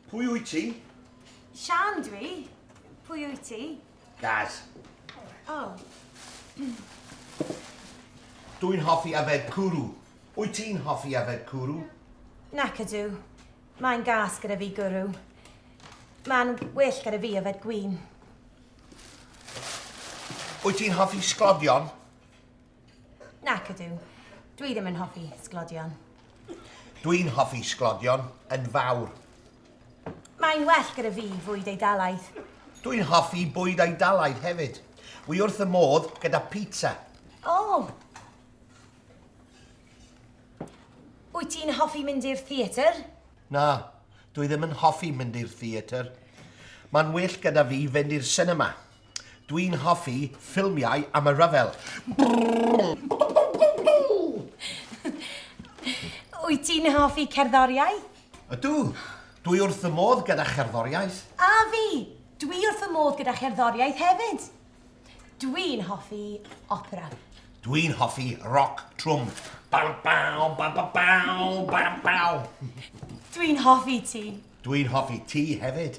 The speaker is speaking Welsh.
Pwy wyt ti? Siân dwi. Pwy wyt ti? Gaz. O. Dwi'n hoffi yfed cwrw. Wyt ti'n hoffi yfed cwrw? Nac ydw. Mae'n gas gyda fi gwrw. Mae'n well gyda fi yfed gwin. Wyt ti'n hoffi sglodion? Nac ydw. Dwi ddim yn hoffi sglodion. Dwi'n hoffi sglodion yn fawr. Mae'n well gyda fi fwyd Eidalaidd. Dwi'n hoffi bwyd Eidalaidd hefyd. Wi wrth y modd gyda pizza. O! Wyt ti'n hoffi mynd i'r theatr? Na, dwi ddim yn hoffi mynd i'r theatr. Mae'n well gyda fi fynd i'r sinema. Dwi'n hoffi ffilmiau am y rhyfel. Wyt ti'n hoffi cerddoriaeth? Ydw. Dwi wrth fy modd gyda cherddoriaeth. A fi! Dwi wrth fy modd gyda cherddoriaeth hefyd. Dwi'n hoffi opera. Dwi'n hoffi roc trwm. Baw, baw, baw, baw, baw, baw, baw. Dwi'n hoffi ti. Dwi'n hoffi ti hefyd.